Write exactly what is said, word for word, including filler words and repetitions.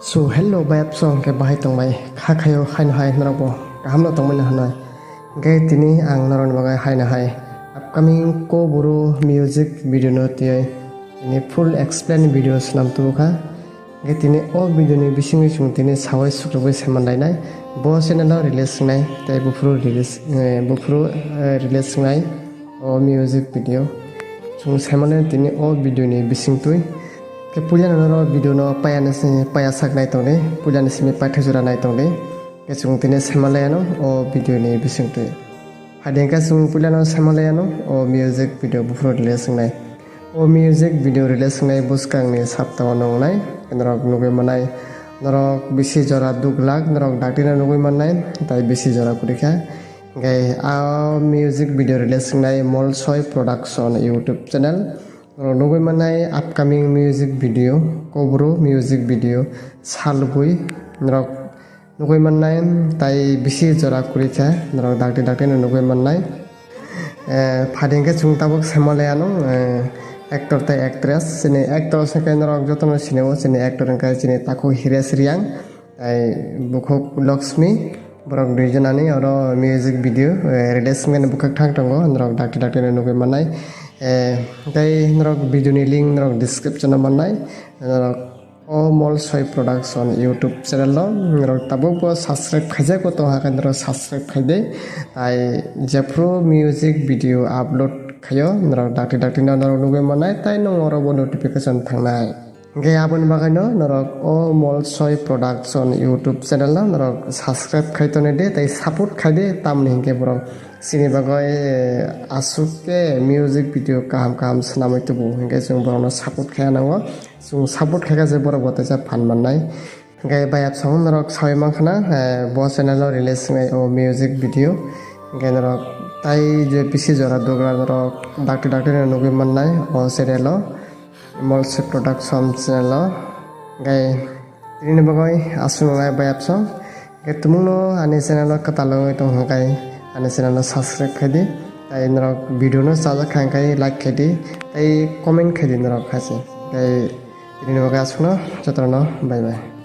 So hello bayapsong, hwnkhe bahai tongbai kha khayo haino hai norokbo kahamno tongmani hwnwi. Hwnkhe tini ang norokni bagwi haino hai upcoming Koburu music video no twiwi tini full explain video swnam tubu kha. Hwnkhe tini o video ni bisingwi chwng tini sawi sukrubwi saiman lainai. Bo channel o release wngnai tei buphuru release, eh, buphuru, eh, release wngnai o music video. Chwng saimanai tini o video ni bisingtwi. Khe puila no norok video no paya ni si-, paya sak nai tongdi, puila ni simi paithak jora nai tongdi. Khe chwng tini saimanlai ano o video ni bisingtwi. Haidi hwnkhe chwng puila no saimanlai ano o music video buphuru release wngnai. O music video release wngnai bwskang ni sapta o nwngnai. Norok nugwi mannai, norok bisi jora duk lak, norok dakti no nugwi mannai, tai bisi jora kwrwi kha. Hwnkhe a music video release wngnai Molsoi Production YouTube channel. Norok nugwi mannai upcoming music video, Koburu music video, Salbui. Norok nugwi mannai, tai bisi jora kwrwi kha, norok dakti dakti no nugwi mannai. Eh, phaidi hwnkhe chwng tabuk saimanlai ano, eh, actor tei actress. Chini actors hwnkhe norok jotono sinio, chini actor hwnkhe chini takhuk Hires Riang. Tai bukhuk Laxmi, borok duijonani oro music video, eh, release wngmani bwkhak thang tongo, norok dakti dakti no nugwi mannai. Eh, tei norok video ni link norok description o mannai. Norok o Molsoi Production YouTube channel o norok tabuk bo subscribe khaijak bo tong hakhe norok subscribe khaidi. Tai jephru music video upload khaio norok dakti dakti no norok nugwi mannai, tai nwng oro bo notification thangnai. Hwnkhe aboni bagwino norok o Molsoi Production YouTube channel no norok subscribe khai tongdi tei support khaidi, tamni hwnkhe borok chini bagwi, eh, aswk khe music video kaham kaham swnamwi tubu, hwnkhe chwng borokno support khaina nango. Chwng support khaikha je borok bo teisa phan mannai. Hwnkhe bayapsong norok sawi mankha na, eh, bo channel o release wngnai o music video. Hwnkhe norok tai je bisi jora duk lak norok dakti dakti no nugwi mannai o channel o. Molsoi Production channel o. Hwnkhe tini bagwi aswk nai bayapsong. Hwnkhe tumungno ani channel o kwtal wngwi tong hwnkhe ani channel o subscribe khaidi. Tai norok video no chajak kha hwnkhe like khaidi. Tai comment khaidi norok haise. Hwnkhe tini bagwi aswkno jotono bye bye.